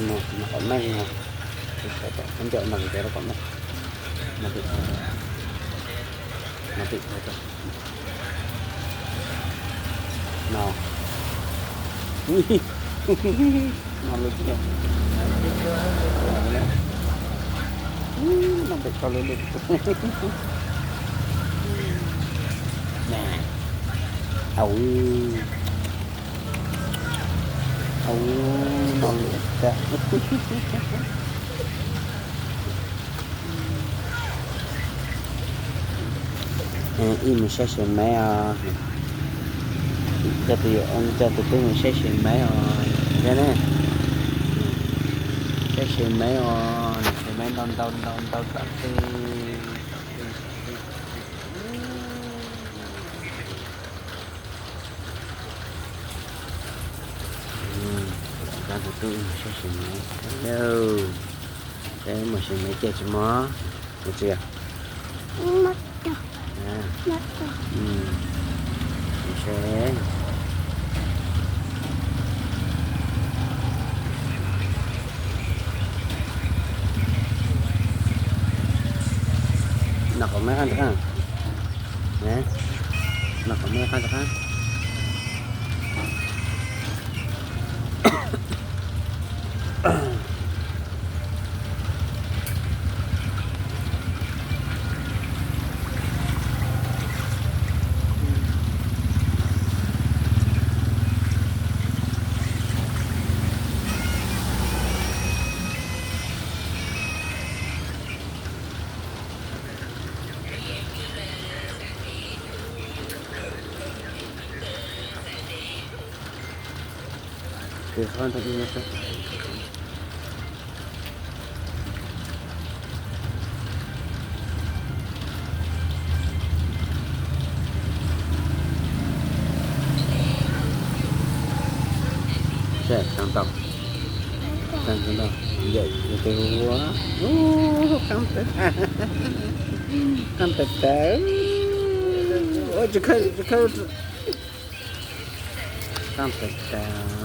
Mus qhov meej no, ncauj no kuv cov rau qhov meej, no tim, no tim no. No lub tiag. No pem tau lub lub. Au, au, no lub tiag. Ib mus saib sev maiv os. Coj tus, coj tus tub mus saib sev maiv os. Saib ne, saib sev maiv os, sev maiv ntau ntau ntau ntau kom tw. Coj tus tub mus saib sev maiv. Peb mus sev maiv ces tsis mob, mus tsis? Noj qhov maiv qab ntawd. Noj qhov maiv qab ntawd. Qab tawv, qab tawv, tsis khawb, tsis khawb, qab tawv tag.